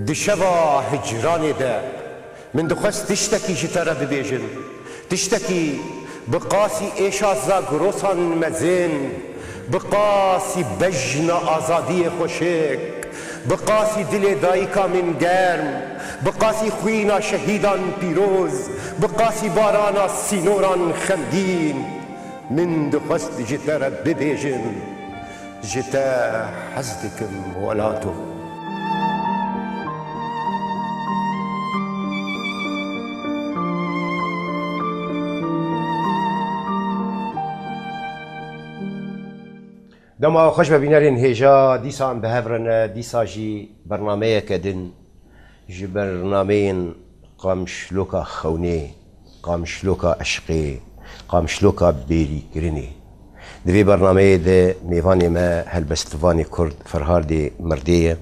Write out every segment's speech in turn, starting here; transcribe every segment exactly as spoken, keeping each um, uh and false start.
Di şeva hicranê de min dixwest tiştekî ji te re bibêjim. Tiştekî bi qasî êşa zagrosan mezin, bi qasî bejna azadiyê xweşik, bi qasî dilê dayika min germ, bi qasî xwîna şehîdan pîroz, bi qasî barana sînoran xemgîn, min dixwest ji te re bibêjim. Ji te hez dikim welato. Dema xweş be bînerên hêja, dîsa em bi hev re ne, dîsa jî bernameyeke din ji bernameyên Qamişloka xewnê, Qamişloka eşqê, Qamişloka bêrîkirinê. Di vê bernameyê de mêvanê me helbestvanê Kurd Ferhadê Mirdê ye.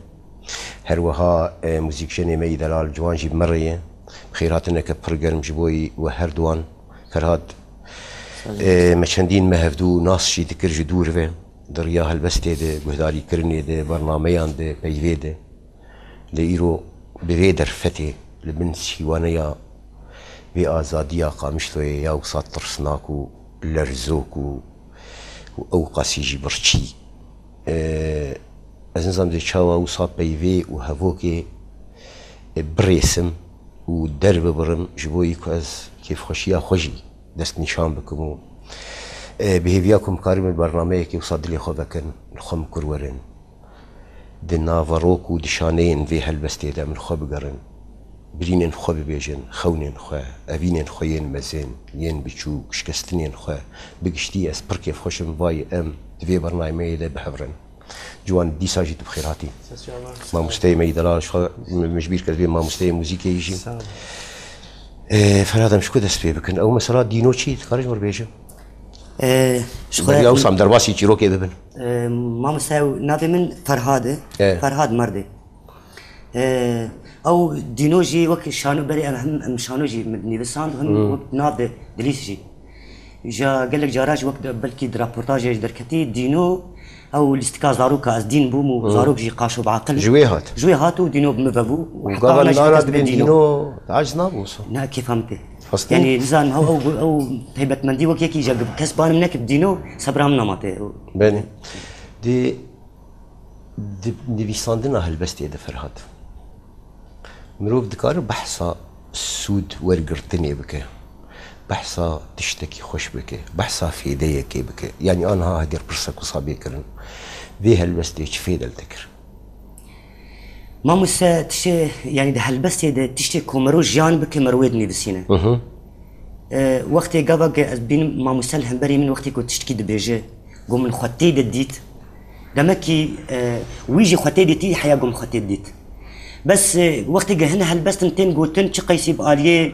Her wiha, e, muzîkjenê me yî delal Ciwan jî bi me re ye. Bi xêrhatineke pir germ ji bo yî we her duwan. Ferhad, Sağ olun. e, me çendîn me hevdû nas jî dikir ji dûr ve. Di riya helbestê de, guhdarîkirinê de, bernameyan de, peyvê de. Lê îro bi vê derfetê li bin sîwaneya vê azadiya Qamişloyê ya wisa tirsnak û lerzok û, û ew qasî jî birçî. E, ez nizam dê çawa wisa peyvê û hevokê, e, birêsim û derbibirim ji bo yî ku ez kêfxweşiya xwe jî destnîşan bikim û, e, bi hêviya ku em karibin bernameyekê wisa dilê xwe vekin, li xwe em kur werin. Di naverok û di şaneyên vê helbestê de em li xwe bigerin, birînên xwe bibêjin, xewnên xwe, evînên xwe yên mezin, yên biçûk, şikestinên xwe, bi giştî ez pir kêfxweş im vayê em di vê bernameyê de bi hev re ne. Ciwan, dîsa jî tu bi xêr hatî. Mamosteyê me yî delal ji xwe, min ji bîr kir divê mamosteyê muzîkê yî jî. Sağ ol. Ê, Ferhad, em ji ku dest pê bikin? Ew mesela dîno çi? Dikare ji min re bêje? Ê, ji xwe Beriya wisa em derbasî çîrokê bibin. Ê, mamoste, ew navê min Ferhad e. Ê. Ferhad Merdê. Ê, ew dîno jî wek şano berê em hem, em şano jî min nivîsand, hem Hmm. wek nav de dilîs jî. Ja gelek cara jî wek de, belkî di raportajê jî derketî, dîno ew lîstika zaroka ez dîn bûm û Hmm. zarok jî qaşo bi aqil. Ji wê hat. Ji wê hat û dîno bi min ve bû. Û Heta gava wina jî nara kes dibên bê dîno. Dîno, taciz nabû wisa. Ne, kêfa min tê. Rastî? Yani, nizan, ew, ew, ew taybetmendî wek yekî ja kes ba min nekir dîno, sebra min namate. Belê. Di, di nivîsandina helbestê de, Ferhat, mirov dikare behsa sûd wergirtinê bike, behsa tiştekî xweş bike, behsa fêdeyekê bike. Yani, anha hediye pirsek wisa bê kirin, vê helbestê çi fêde li te kir? Mamoste, tiştê, yani di helbestê de tiştê ku mero jiyan bike, mero wê dinivîsîne. Hı hı. E, wextê gava ge ez bînim mamoste li hemberî min wextê ku tiştkî dibêje, ku min xwe tê de dît. Demekî, e, wî jî xwe tê dîtî, heya ku min xwe tê dît. Bes, e, wextê ge hin helbestin tên gotin, çi qeysî bi aliyê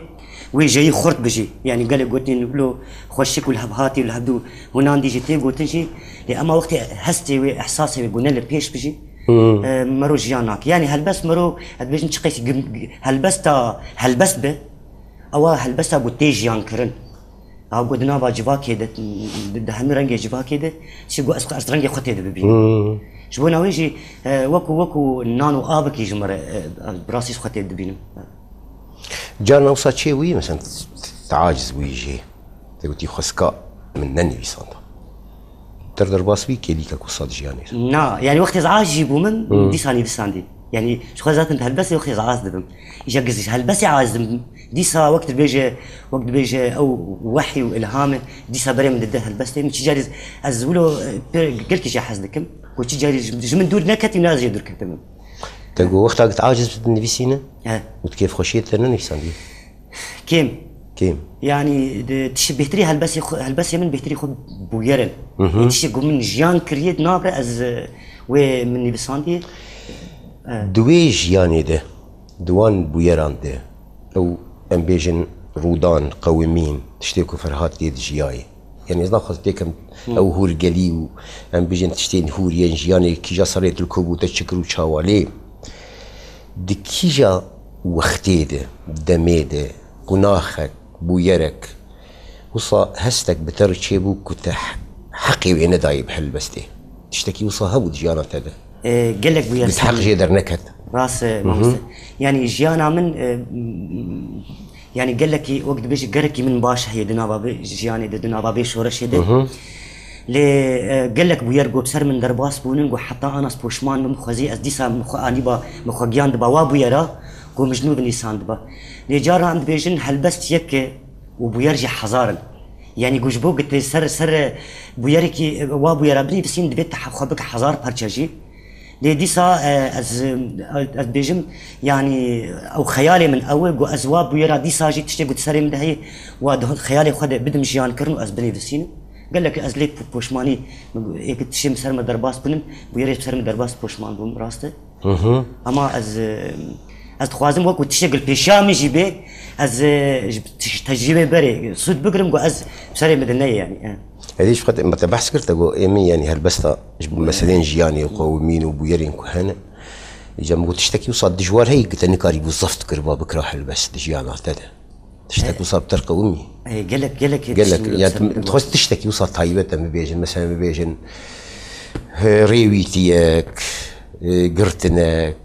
wêjeyî xurt bijî. Yani gelek gotin, wilo xweşik û li hev hatî û li hevdû hunan dî jî tê gotin jî. Lê ema wextê hestê wê, ehsasê wê ku ne li pêş bijî, Hmm. e, mero jiyan nake. Yani helbest mero, ez dibêjim çi qeysî gim-, helbesta, helbest be, ewa helbesta ku tê jiyan kirin. Ha ku di nava civakê de, di, di hemî rengê civakê de, çi ku ez, ez rengê xwe tê de bibînim. Hmm. Ji bona wê jî, e, wekû, wekû nan û avekî ji me re, e, bi rastî xwe tê dibînim. Carna wisa çê wî, mesela, te aciz bûyî jê. Te gotî xwestka min nenivîsanda. Te derbas bî kêlîka ku sed jiyanê. Na, yani wextê ez acî bû min, Hmm. dîsa nivîsandî. Yani ji xwe zaten helbestê wextê ez az dibim. Îja giz helbestê az dibim. Dîsa wek dibêje, wek dibêje ew wehy û ilham e. Dîsa berê min dide helbestê. Min çi carî ez wilo, e, pê gelkî jê hez dikim. Ku çi carî ji, ji min dûr neketî, ne ez jê dûr ketibim. Te got wexta git aciz bit nivîsîne? He. Û tu kêfxweşiyê te nenivîsandî? Kêm. Kêm. Yani, di, tiştê bêhtirî helbestê xwe, helbestê min bêhtirî xwe bûyer in. Hı hı. Tiştê ku min jiyan kiriye, di nav re ez, e, wê min nivîsandiye. E. Di wê jiyanê de, di wan bûyeran de, ew, em bêjin, rûdan, qewimîn, tiştê ku Ferhat tê dijiyayê. Yani, ez naxwazim têkim Hmm. ew hûrgelî û em bêjin tiştên hûr yên jiyanê kîja serê tu li ku bû te çi kir û çawa lê. Di kîja wextê de, demê de, qunaxek, bûyerek, wisa hestek bi te re çêbû ku te he-, heqê wê nedayê bi helbestê? Tiştekî wisa hebû di jiyana te de? E, gelek bûyer Bi te heq sar- jê derneket. Rast e, mamoste. Yani jiyana min, e, yani gelekî, wek dibêjî, gelekî min baş heye di nava vê jiyanê de, di nava vê şoreşê de. Lê, e, gelek bûyer ku bi ser min derbas bûnin, ku heta ana ez poşman bim, xwezî ez dîsa min xwe anîba, min xwe giyandiba wa bûyera, ku min ji nû binîsandiba. Lê cara em dibêjin helbest yek e û bûyer jî hezar in. Yani ku ji bo ku tê ser, ser, e, bûyerekî, e, wa bûyera binivîsîn, divê te xwe bike hezar parçe jî. Lê dîsa, e, ez, e, ez dibêjim, yanî ew xeyalê min ew e, ku ez wa bûyera dîsa jî tiştê ku di serê min de heye, wa di xeyalê xwe de bidim jiyankirin û ez binivîsînim. Gelek ez lê po-, poşmanî, ê ku tiştê min ser me derbas bûnin, bûyerê ser me derbas poşman bûm, rast e. Ama ez, e, ez dixwazim wekî tiştek li pêşiya min jî bê, ez, e, ji tiş-, tecrîbê berê sûd bigirim, ku ez bi serê min de neyê, yanî, e. Hêdî ji xwe te, me te behs kir, te got, ê min, yanî, helbesta ji bo meseleyên jiyanê, qewimîn û bûyerên ku hene. Îca min got, tiştekî wisa dijwar heye ku te nikarîbû zeft kiriba bikira helbest di jiyana te de. Tiştek wisa bi te re qewimî. E, gelek, gelek Gelek, tiştên ya ser tu, tu xwest tiştekî wisa taybet em bibêjin, mesela bibêjin, he, rêwîtiyek, e, girtinek,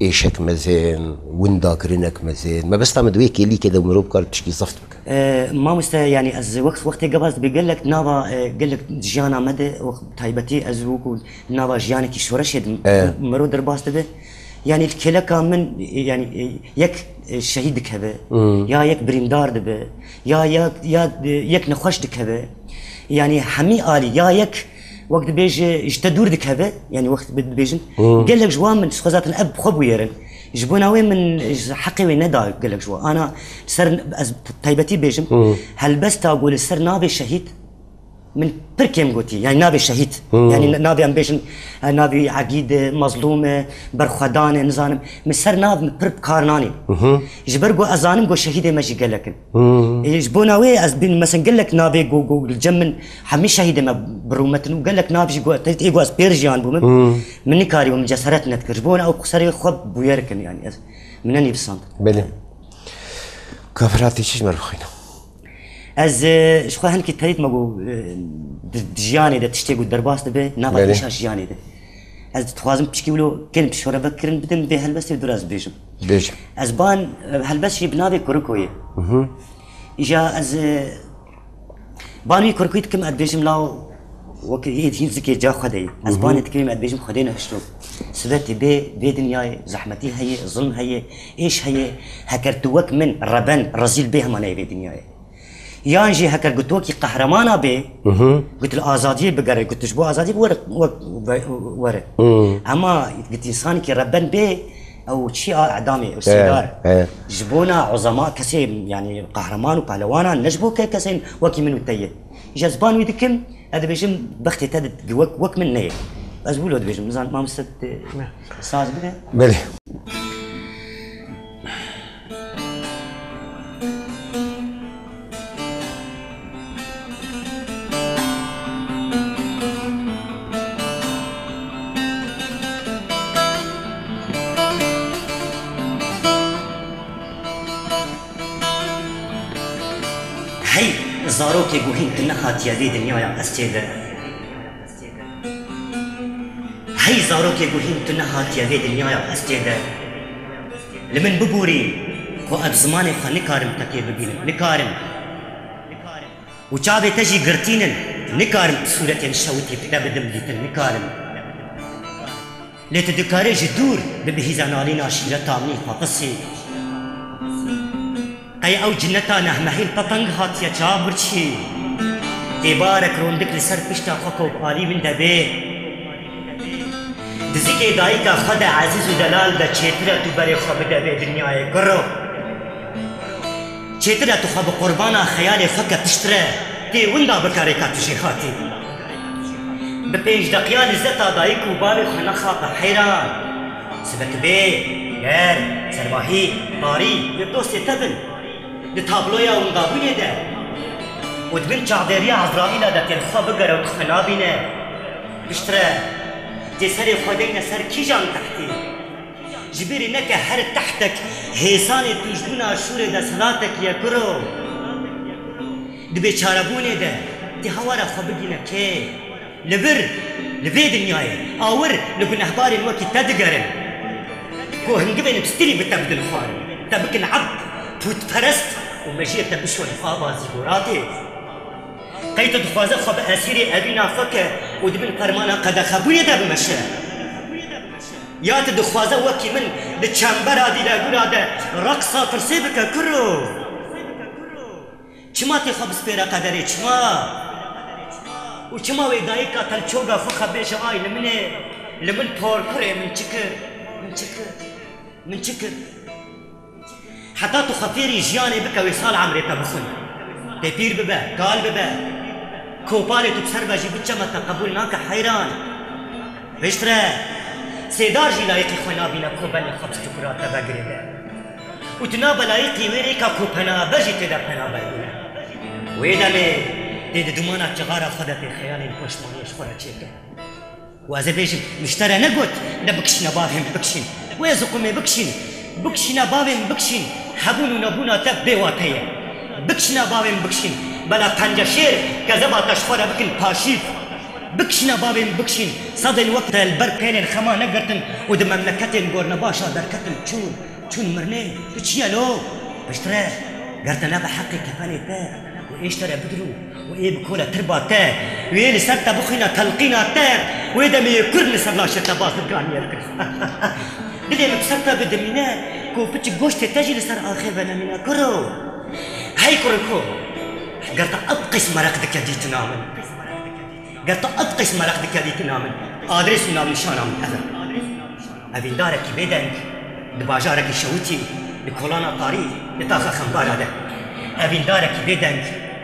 êşek mezin, windakirinek mezin. Mebesta min di wê kêlîkê de mirov bikare tişkî zeft bike. E, mamoste, yani ez wext, wextê gava ez dibê gelek nava, e, gelek jiyana me de, wext taybetî ez wekî nava jiyanekî şoreşê de E. miro derbas dibe. Yani li kêleka min, e, yani, e, yek, e, şehîd dikeve, Hmm. ya yek birîndar dibe, ya, ya, ya, e, yek nexweş dikeve. Yani hemî alî, ya yek wek dibêje ji te dûr dikeve, yani wext bi-, dibêjin, Hmm. gelek ji wan min, ji xwe zaten ev bi xwe bûyerin. Ji bona wê min ji heqê wê neda gelek ji wan. Ana ser ez taybetî bêjim, Hmm. helbesta ku li ser navê şehîd min pir kêm gotî. Yani navê şehîd. Hmm. Yani navê em bêjin, e, navê Egîd e, Mezlûm e, Berxwedan e, nizanim. Min ser nav min pir bi kar nanî. Mhm. Ji ber ku ez zanim ku şehîdê me jî gelek in. Hmm. E, ji bona wê ez bîn, mesela gelek navê ku, ku li cem min hemî şehîdê me bi rûmet in û gelek nav jî ku te, ê ku ez pêr jiyan bûm, Hmm. min nikarî û min cesaret nedikir. Ji bona ew serê xwe bûyer kin, yani ez, min nenivîsand. Belê. Kafir hatî çi ji me re bixwîne? Ez, e, ji xwe hinkî terît me ku, e, di, di jiyanê de tiştê ku derbas dibe, nava Belê. êşa jiyanê de. Ez dixwazim piçkî wilo kêlim pişore vekirin bidim vê helbestê û dûra ez bêjim. Bêje. Ez ban, e, helbest jî bi navê Kuriko ye. Mhm. Îja ez, e, ban wî Kurikî dikim, ez dibêjim law wek ê hîn zikê ca xwe de ye. Ez Mhm. banê dikim, ez dibêjim Xwedê nehişto. Sibetê bê, vê dinyayê zehmetî heye, zilm heye, êş heye. Heker tu wek min reben, rezîl bê hema neyê vê dinyayê. Yan jî heker got wekî qehremana bê, Mhm. got li azadiyê bigere, got ji bo azadiyê were, wek, we-, were. Mhm. Hema got însanekî reben bê, ew çi a edamê, ew He, sêdar. he. Ji bona uzema kesê, yani qehreman û pehlewanan, ne ji bo ke kesên wekî min û te ye. Ji ez ban wî dikim, ez dibêjim bextê te di, wek, wek min neyê. Ez wilo dibêjim, nizan mamoste, e, saz bide. Belê. Hey, zarokê guhîn tu nehatiye vê dinyaya ez tê de. Hey zarokê guhîn tu nehatiye vê dinyaya ez tê de. Li min bibûrî ku ez zimanê xwe nikarim tekê bibînim, nikarim. Û çavê te jî girtîn in, nikarim sûretên şewitî bi te bidim dîtin, nikarim. Lê tu dikarî ji dûr bi bihîza nalîna şîreta min î xwe qisî. Qey ew cineta nehmehîn te teng hatiye çav birçî. Têbarek rondik li ser pişta xwe ku bi alî min de bê. Di zikê dayika xwe de ezîz û delal de çêtir e tu berê xwe bide vê dinyayê kuro. Çêtir e tu xwe bi qurbana xeyalê xwe ke piştre tê winda bike rêka tu jêhatî. Bi pênc deqiya lîzeta dayik û bavê xwe nexape heyran. Sibek bê, ger, serbahî, tarî, wê dostê te bin. Di tabloya windabûnê de û di bin çavdêriya Ezraîla de tê li xwe bigere û tu xwe nabîne. Piştre tê serê xwe deyne ser kîjan tehtî? Ji bîrî neke her tehtek hêsanê tûjbûna şûrê desthilatekî ye kuro. Di bêçarebûnê de tê hawara xwe bigîne kê? Li vir, li vê dinyayê, awir li gunehbarên wekî te digerin. Ku hingivên pistirî bi te bidin xwarin, te bikin ebd, pûtperest û mejiyê te bişon ava zîgoratê. Qey tu dixwaze xwe bi esîrê evîna xwe ke û di bin fermana qedexebûyê de bimeşe? Ya tu dixwaze wekî min di çembera dîlegûra de reqsa tirsê bike kuro? Çima tê xwe bispêre qederê, çima? Û çima wê dayika telçoga xwe xebêje ay li min ê, li min porkurê, min çi kir, min çi kir, min çi kir? Heta tu xwe fêrî jiyanê bike wê sal emrê te bixwin. Tê pîr bibe, kal bibe. Kopalê tu bi ser ve jî biçeme te qebûl nake heyran. Piştre, sêdar jî layîqî xwe nabîne ku belê xwe bi stûkura te vegirêde. Û tu nabe layîqî wê rêka ku penaber jî tê de penaber bûne. Wê demê tê di dûmana çixara xwe de tê xeyalên poşmaniyê ji xwe re çêke. Û ez ê bêjim, min ji te re negot, de bikişîne bavê min bikişîn. Wê ziqûmê bikişîn. Bikişîne bavê min bikişîn. Hebûn û nebûna te bê wate ye. Bikişîne bavê min bikişîn. Bela penceşêr kezeba te ji xwe re bikin paşîv. Bikişîne bavê min bikişîn. Sedên wek te li ber pêlên xema negirtin û di memleketên gornebaşa derketin çûn. Çûn mirinê. Tu çi ye lo? Piştre, ger te nebe heqê kefenê te û ê ji te re bigirû û ê bi kola tirba te û ê li ser te bixwîna telqîna te, wê demê yê kurd li ser laşê te baz diganiyê bikir. Dilê min bi ser te bidimîne ku piçik goştê te jî li ser axê venemîne kuro. Hey kuriko, ger te ev qeys mereq dike dîtina min, ger te ev qeys mereq dike dîtina min, adres û navnîşana min ev e. Evîndarekî bêdeng di bajarekî şewitî, di kolana tarî, di taxa xembara de. Evîndarekî bêdeng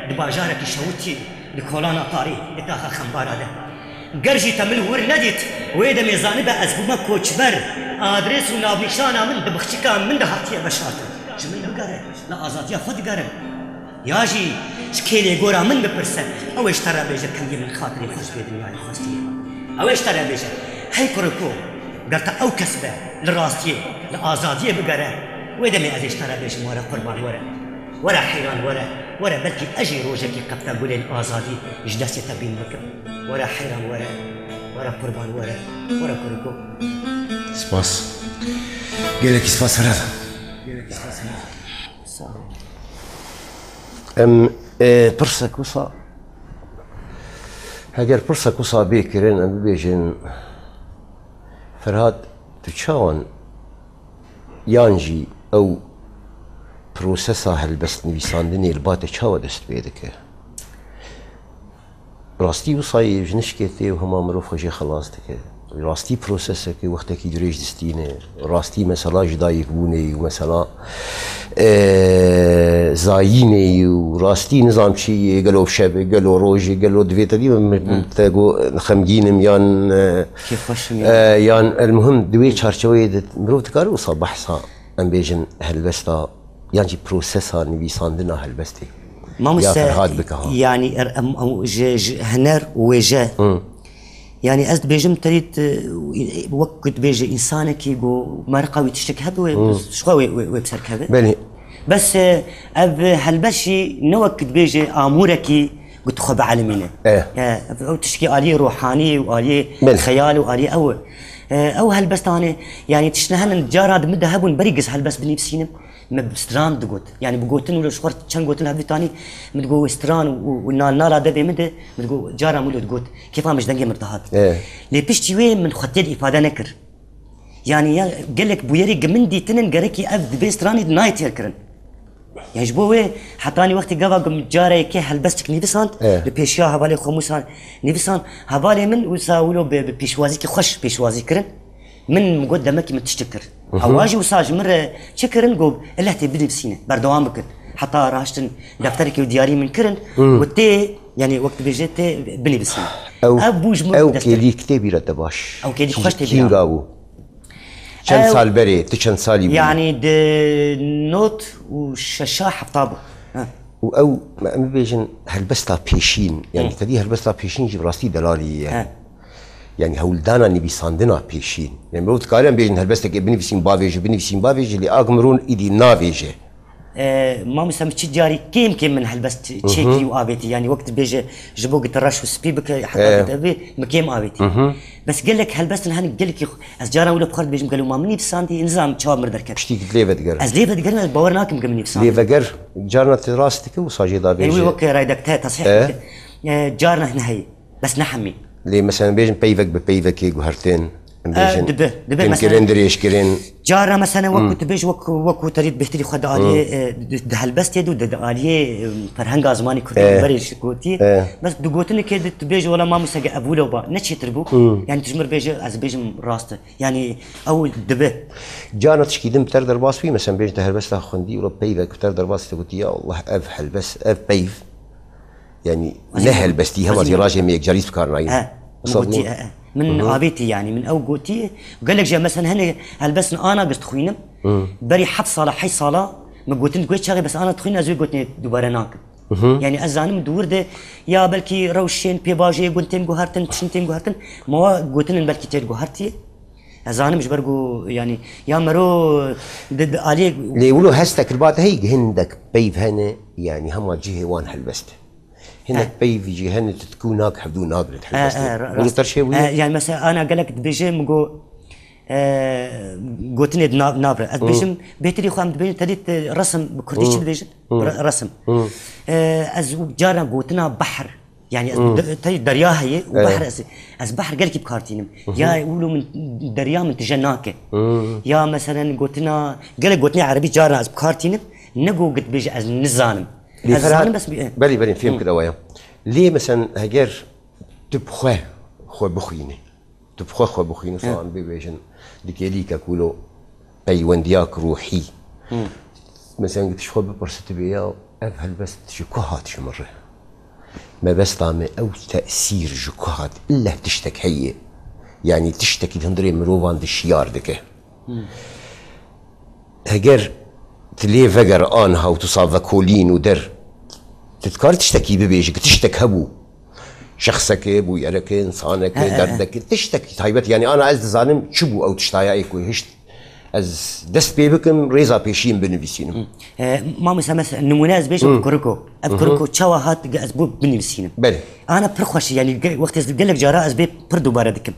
di bajarekî şewitî, di kolana tarî, di taxa xembara de. Ger jî te min wir nedît, wê demê zanibe ez bûme koçber, adres û navnîşana min di bixçika min de hatiye veşartin. Ji min bigere, li azadiya xwe digerim. Ya jî ji kêlê gora min bipirse, ew ê ji te re bêje, kengî min xatirê xwe ji vê dinyayê xwestiye. Ew ê ji te re bêje, hey kuriko, ger te ew kes be, li rastiyê, li azadiyê bigere, wê demê ez ê ji te re bêjim, were qurban were. Were heyran were, were belkî ez jî rojekê qepte gulên azadî ji destê te bîn bikim. Were heyran were, were qurban were, were kuriko. Spas. Gelekî spas here. Gelekî spas here. Sağ ol. Em, e, pirsek wisa, heger pirsek wisa bê kirin, em bibêjin, Ferhat, tu çawan yan jî ew prosesa helbest nivîsandinê li ba te çawa dest pê dike? Rastî wisa yê ji nişkê tê û hema mirov xwe jê xelas dike. Rastî proseseke wextekî dirêj distîne. Rastî mesela ji dayikbûnê yî û mesela, e, zayînê yî û rastî nizam çi yê, gelo şevê, gelo rojê, gelo divê te dî min, min te got xemgîn im yan, e, Kêfxweş im e, yan. Yan elmuhim di wê çarçeweyê de mirov dikare wisa behsa, em bêjin, helbesta yan jî prosesa nivîsandina helbestê ya Mamoste, Ferhat bike ha. Yanî er-, em, em, ji, ji huner û wêje. Hı. Yanî ez dibêjim terît, e, wek ku dibêje însanekî ku meriqa wî tiştek hebe wê, Hı. ji xwe wê, wê, wê bi ser keve. Belê. Bes, e, ev helbest jî ne wek dibêje amûrekî ku tu xwe bielimîne. E. E, ev, ew tiştekî aliyê ruhanî û aliyê Belê. xeyal û aliyê ew e. E, ew helbesta hane, yanî tiştine henin cara di min de hebûn berî giz helbest binivîsînim. Me bi stran digot. Yanî bi gotin wilo ji xwe çend gotin hev ditanî, min digot wê stran û, û nal nala devê min de, min digot cara min wilo digot. Kêfa min ji dengê min dihat. E. Lê piştî wê min xwe tê de îfade nekir. Yanî ya gelek bûyerê gi min dîtinin gerekî ev di vê stranî de nayê têr kirin. Yanî ji bo wê hetanî wextê gava ku min cara yekê helbestik nivîsand, E. li pêşiya hevalê xwe Mûsa nivîsand, hevalê min wisa wilo bi, bi pêşwazîkî xweş pêşwazî kirin. Min, min got demekî min tiştik kir. Mhm. Ewa jî wisa ji min re çi kirin, got, "Eleh tê binivîsîne, berdewam bikin." Heta raştin defterekî û diyarî min kirin, Hmm. got, "Tê, yanî wek dibêje tê binivîsîne." Ew, Ev bû ji min ew dest kêlî kitêbî re te baş. Ew kêlî Çi, xweş têbî kînga ya. bû? Çend Ew, sal berê, tu çend salî bûyî? Yanî di not û şeşa hefta bû. Ha. Û ew, em bibêjin, helbesta pêşîn, yanî Hı. te dî helbesta pêşîn jî bi rastî delalî ye. He. Yanî hewldana nivîsandina pêşîn. Yanî mirov dikare em bêjin helbestekê binivîsîn bavêje, binivîsîn bavêje, lê ak mirov îdî navêje. E, mamoste min çi carî kêm kêm min helbest çêkî û avêtî. Yani wek dibêje ji bo git reş û spî bike, heta git evê min kêm avêtî. Bes gelek helbestin hene gelekî xwe-, ez caran wilo bi xwe dibêjim gelo ma min nivîsandî, nizam çawa mir derket. Piştî git lê vedigerim. Ez lê vedigerim, ez bawer nakim ge min nivîsandî. Lê veger, carna tu rast dike û sajê da bêje. Wî wek redakte tasîh dike. E, carna hene heye. Bes ne hemî. Lê mesela bêjin peyvek bi peyvekê guhertin. Em bêjin, dibe, dibe, kêm mesela kirin, dirêj kirin. Cara mesela wekî tu bêj, wek, wekî te dît bêhtirî xwe di aliyê, e, di, di helbestê de û di, di aliyê, e, ferhenga zimanê kurdî berê ji gotî. Bes di gotinekê de tu bêj, wela mamoste ge ev wilo ba, ne çêtir bû. Yani tu ji mir bêje, ez bêjim rast e. Yani ew dibe. Carna tişkî din bi te re derbas bî, mesela bêjin te helbesta xwendî, wela peyvek bi te re derbas te gotî, ya Allah, ev helbest, ev peyv. Yani ne helbestî, hema zî rajê me yekcarî bi kar nayîn. He, min gotî, he, he. Min avêtî yani, min ew gotî. Gelek jî mesela hene helbestin ana girt xwînim. Berî heft sala, heşt sala min gotin guhê çaxê bes ana dixwînim, ez wê gotinê dubare nakim. Yani ez zanim di wir de ya belkî rewşên pêvajoyê gun tên guhertin, tiştin tên guhertin, ma wa gotinin belkî tê guhertî. Ez zanim ji ber ku yani ya mero di, di aliyê. Lê wilo hestek li ba te heyî hindek peyv hene, yani hema cihê wan helbest e. Hinek peyvî jî hene tu dikû nak hevdû nagre helbestê. Wilo terşê wî. Yani mesela ana gelek dibêje min go, e, gotinê di nav, navre. Ez dibêjim bêhtirî xwe em dibêjin te dît, e, resim bi kurdî çi dibêjin? Re-, resim. E, ez caran gotina behr. Yani ez de-, te derya heye û behr ez, ez behr gelekî bi kar tînim. Ya wilo min derya min tije nake. Ya meselen gotina, gelek gotinê erebî caran ez bi kar tînim. Ne go git bêje ez nizanim. Lê Ez Ferhat, zanim bes bi, e. Belê, belê, fêm kir ewa ya. Lê mesen heger tu bi xwe, xwe bixwînî. Tu bi xwe, xwe bixwînî, falan bibêjin. Di kêlîkek wilo peywendiyak ruhî. Mesen git ji xwe bipirsi tu bê ya ev helbest ji ku hat ji min re? Mebesta me ew tesîr ji ku hat? Illeh tiştek heye. Yani tiştekî di hundirê mirovan de şiyar dike. Heger tu lê veger aniha û tu sa vekolîn û der, tu dikar tiştekî bibêjî, ki tiştek hebû. Şexseke, bûyereke, insaneke, derdeke, tiştekî taybet. Yani ana ez dizanim çi bû ew tiştaya ê ku hişt ez dest pê bikim, rêza pêşiyê min binivîsînim. E, mamoste, mes-, nimûne ez bêjim kuriko. Ev kuriko çawa hat, ez bû binivîsînim. Belê. Ana pir xweş, yani ge-, wextê ez gelek cara ez bê pir dubare dikim.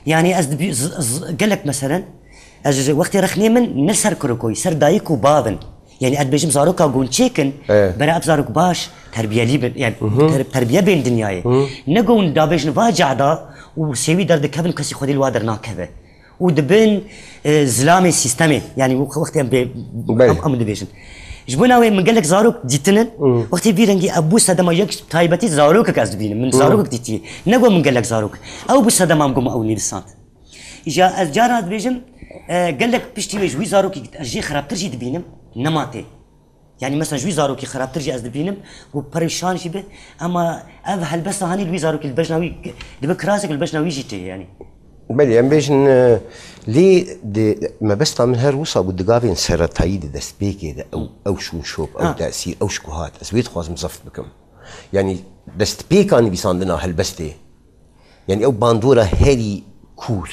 Yani ez dibî-, z-, z-, gelek meselen, ez ji wextê rexnê min ne ser kurikoyî, ser dayik û bav in. Yani ez dibêjim zaroka gunçêk in, bera ev zarok baş terbiyelî bin, yani ter-, terbiye bên dinyayê. Ne gon dabêjin va cehda û sêwî derdikevin, kesî xwedî li wa dernakeve. Û dibin, e, zilamê sîstemê. Yani wextê em bê, em, em dibêjin. Ji bona wê min gelek zarok dîtinin. Wextê vî rengî ev bû sedema yek taybetî zarokek ez dibînim. Min zarokek dîtiye. Ne got min gelek zarok. Ew bû sedema min got min ew nivîsand. Îja ez cara dibêjim, e, gelek piştî wê ji wî zarokî ez jê xirabtir jî dibînim. Nema tê. Yani mesela ji wî zarokî xirabtir jî ez dibînim, ku perîşan jî bi, ema ev helbesta hanî li wî zarokî li bejna wî dibe kirasek li bejna wî jî tê yani. Belê, em bêjin, e, lê di mebesta min her wisa bû di gavên seretayî di destpêkê de ew, ew şûnşop, ew tesîr, ew şikuhat, ez wê dixwazim zeft bikim. Yani destpêka nivîsandina helbestê. Yani ew bandora herî kûr.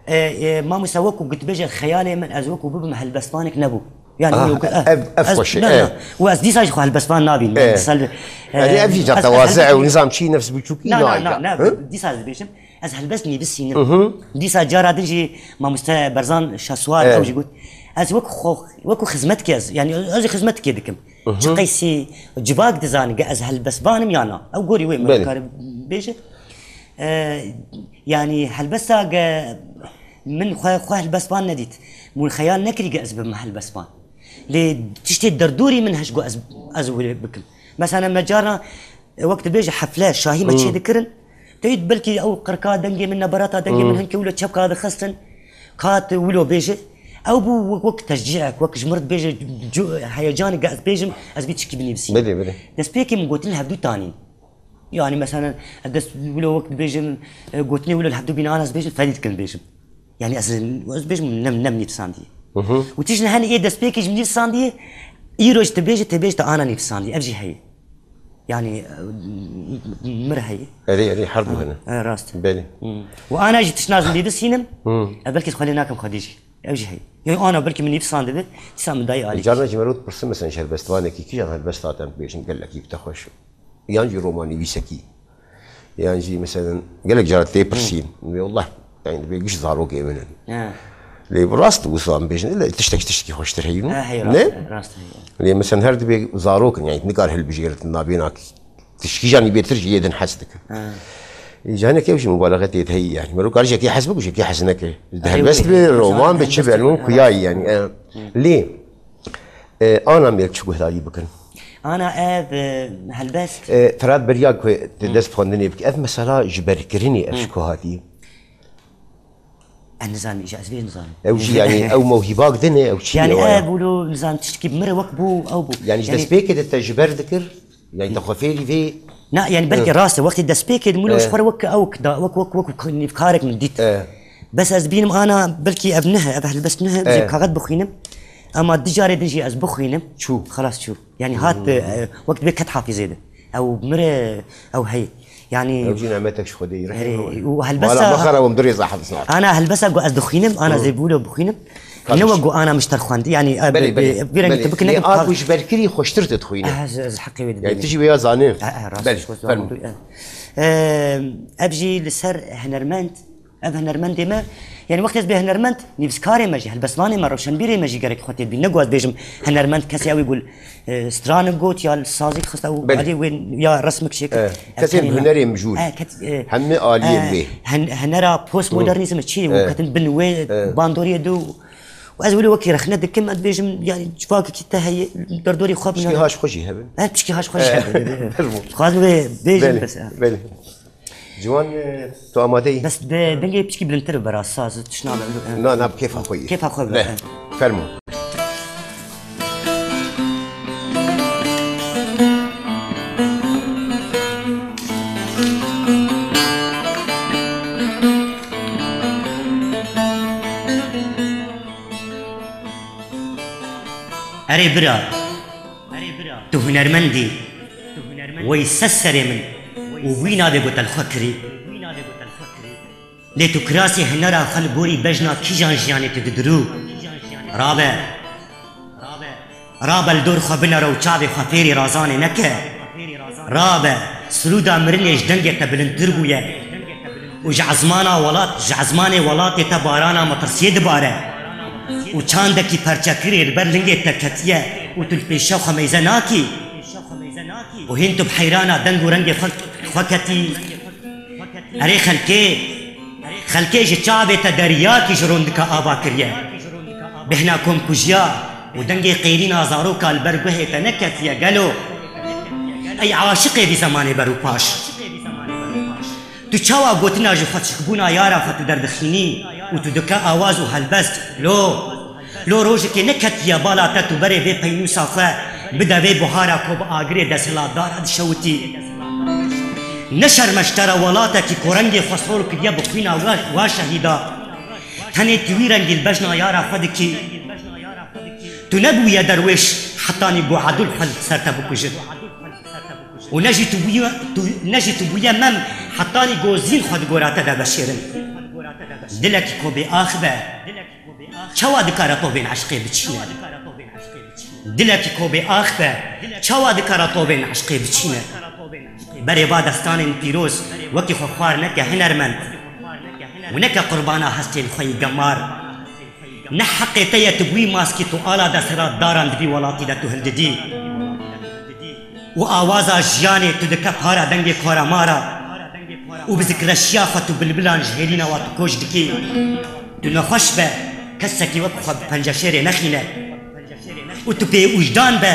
E, e, mamoste, wekû gotibêje xeyalê min, ez wekû bibim helbestvanek nebû. Yani Ah, wekû, eh, ev, ev ez, xweş e, ne, eh. Ne. Û ez dîsa jî xwe helbestvan nabînim. Eh. Misal, Yani eh, ev jî ez, ez catewaze helbest ew nîzam çî nefs biçûkî Na, na, nayê na, de. Ne, Hı? Dîsa ez dibêjim. Ez helbest nivîsînim. Hı hı. Dîsa cara din jî mamoste Berzan Şahsuwar Eh. ew jî got. Ez wekû xwe, wekû xizmetkê ez, yani ez jî xizmetkê dikim. Hı hı. Çi qeysî civak dizane ge ez helbestvanim ya na. Ew gorî wê min Belê. Dikare bêje. E, yani helbesta ge min xwe, xwe helbestvan nedît. Min xeyal nekirî ge ez bibim helbestvan. Lê tiştê derdorî min hej got ez, ez wê bikim. Mesela me carna, e, wek dibêje hefle, şahî me Hmm. çê dikirin. Teyîd belkî ew qirka dengê min, neberata dengê min Hmm. hinkê wilo çepka dixistin. Ka tu wilo bêje. Ew bû wek, wek teşcîek, wek ji mir dibêje cu-, heyecanê ge ez bêjim, ez bî çikî binivîsînim. Belê, belê. Destpêkê min gotin hevdû tanîn. Yani mesela ez dest wilo wek dibêjim, e, gotinê wilo li hevdû bînan ez bêjim, ferî dikin bêjim. Yani ez, ez bêjim nem, nem nivîsandiye. Hı hı. Û tişt hene ê destpêkê ji min nivîsandiye, îro ji te bêje, te bêje te ana nivîsandiye. Ev jî heye. Yani, e, mir heye. Erê, erê, her du hene. E, rast. Belê. Hı. Û ana jî tişt nazim nivîsînim, Hı. e, belkî xwelê nakim xwedî jî. Ev jî heye. Yani ana belkî min nivîsandibe, dîsa min dayê alî. Carna jî meriv dipirsin, mesela, ji helbestvanekî kîjan helbesta te em bêjin gelekî bi te xweş. Yan jî romannivîsekî. Yan jî, mesela, gelek caran tê pirsîn. Wê Allah, yani, dibê giş zarokê min in. He. Lê bi rast wisa em bêjin, lê tiştek tiştekî xweştir heyî, ne? He, hey, rast, ne? He, rast, hey. Lê, mesela, her dibê zarok in, yani, nikar hilbijêrin, nabêna tişkî janî bêtir ji yê din hez dikin. Ha. Îca hinek ew jî mubalexe tê de heyî, yani. Mero kar ji yekê hez bik û ji yekê hez neke. Di helbest be, roman be, çi be, min kuyayî, yani. E, lê, e, ana mêl çi guhdarî bikin? Ana ev, e, helbest. E, Ferhat beriya ku di dest xwendinê bike. Ev mesela ji berkirinê ev ji ku hatî? Ez nizanim, îja ez vê nizanim. Ew jî, yani, ew mewhîbak din e, ew çi ye? Yani, ev bû, nizanim, tiştekî bi min re wek bû, ew bû. Yani, ji destpêkê de te ji ber dikir, yani, te xwe fêrî vê. Na, yani, belkî rast e, wextê destpêkê de mûlo ji xwe re wek ew da, wek, wek, wek nîvkarek min dît. Bes ez dibînim ana, belkî ev nihe, ev helbest nihe, ez ê kaxet bixwînim. Ema di carê din jî ez bixwînim. Çû. Xelas çû. Yani hat, e, wek dibê ket hafîzê de. Ew mire, ew hey. Yani ew jî nemetek ji Xwedê, erê, rehim û helbesta. Wala mexera wem dirê zahef zat. Ana helbesta ku ez dixwînim, ana zêbûlo bixwînim. Ne wek ku ana mişter xwendî. Yani, e, belê, belê, vî rengî tu bikin, lê a ku ji berkirî xweştir tu dixwîne. Ez, ez heqê wê dibînim. Yani tu jî wê ya zanî. E, e, rast. Belê, fermo. E, ev jî li ser hunermend Ev hunermendê me, yani wextê ez bê hunermend, nivîskarê me jî, helbestvanê me, rewşenbîrê me jî gerek xwe tê dibîn. Ne ku ez bêjim hunermend kesê ew ê ku, e, stranik got ya sazî xist ew alî wê ya resmik çêkir. Belê. E, kesên hunerê mijûl. E, ket-, e, hemî aliyên wê. Hun-, hunera postmodernîzm çi û ketin bin wê bandoriyê de û ez wilo wekî rexne dikim, ez dibêjim, yani civakekî te heye, derdorî xwe bine. Pişkî haş xwe jî hebin. E, pişkî haş xwe jî hebin. Dixwazim wê bêjim bes. Belê. Ciwan, e, tu amade yî? Bes de dengê piçkî bilindtir be, rast saz, tişt nabe. Na, na, bi kêfa xwe yî. Kêfa xwe be. Fermo. Erê bira, tu hunermendî. Wey ses serê min û wî navê ku te li xwe kirî. Lê tu kirasê hunera xwe li gorî bejna kîjan jiyanê tu didirû? Rabe. Rabe li dor xwe binere û çavê xwe fêrî razanê neke. Rabe, sirûda mirinê ji dengê te bilindtir bûye û ji ezmana welat, ji ezmanê welatê te barana metirsiyê dibare û çandekî perçekirî li ber lingê te ketiye û tu li pêşiya xwe meyze nakî. Û hîn tu bi heyrana deng û rengê xwe, xwe ketî. Erê xelkê, xelkê ji çavê te deryakî ji rondika ava kiriye. Bêhna komkujiya û dengê qêrîna zaroka li ber guhê te neketiye gelo? Ey aşiqê vî zemanê berûpaş. Tu çawa gotina ji xweşikbûna yara xwe tu derdixînî û tu dike awaz û helbest? Lo, lo rojekê neketiye bala te tu berê vê peynûsa xwe bide vê buhara ku bi agirê desthilatdara dişewitî? Ne şerm e ji te re welatekî ku rengê xwe sor kiriye bi xwîna wa, wa şehîda. Tenê tu wî rengî li bejna yara xwe dikî. Tu nebûye derwêş hetanî ku edil xwe li ser te bikujin. Û ne jî tu bûye, tu, ne jî tu bûye mem hetanî ku zîn xwe di gora te de veşêrin. Dilekî ku bê ax be, çawa dikare tovên eşqê biçîne? Dilekî ku bê ax be, çawa dikare tovên eşqê biçîne? Berê va destanên pîroz wekî xwe xwar neke hunermend û neke qurbana hestên xwe yî gemar. Ne heqê te ye tu bi wî maskî tu ala desthilatdaran di vî welatî de tu hildidî. Û awaza jiyanê tu dike para dengê koramara û bi zikreşiya xwe tu bilbilan ji hêlîna wa tu koç dikî. Tu nexweş be, kesekî wek xwe bi penceşêrê nexîne. Û tu bêwijdan be,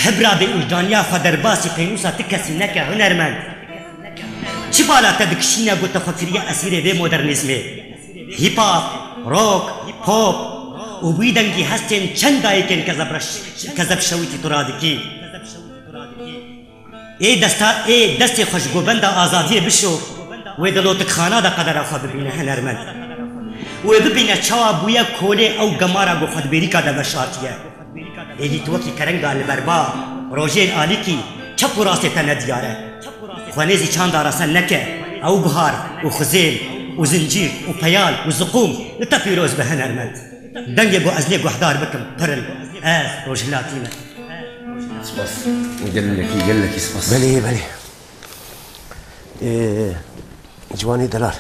hibra bêwijdaniya xwe derbasî peynûsa ti kesî neke hunermend. Çi bala te dikişîne ku te xwe kiriye esîrê vê modernîzmê? Hip hop, rock, pop û wî dengî hestên çend dayikên kezebreş-, kezebşewitî tu radikî. Ê desta, ê destê xwe ji govenda azadiyê bişo, wê di lotikxana de qedera xwe bibîne hunermend. Wê bibîne çawa bûye kolê ew gemara ku xwe di bêrîka de veşartiye. Êdî tu wekî kerenga li berba rojên alîkî çep û rastê te nediyar e. Xwe nêzî çanda resen neke, ew bihar û xizêl û zincîr û peyal û ziqûm li te pîroz be hunermend. Dengê ku ez lê guhdar bikim, pir in. Ez rojhilatî me. Spas. Gelekî, gelekî spas. Belê, belê. Ee, ciwanê delal.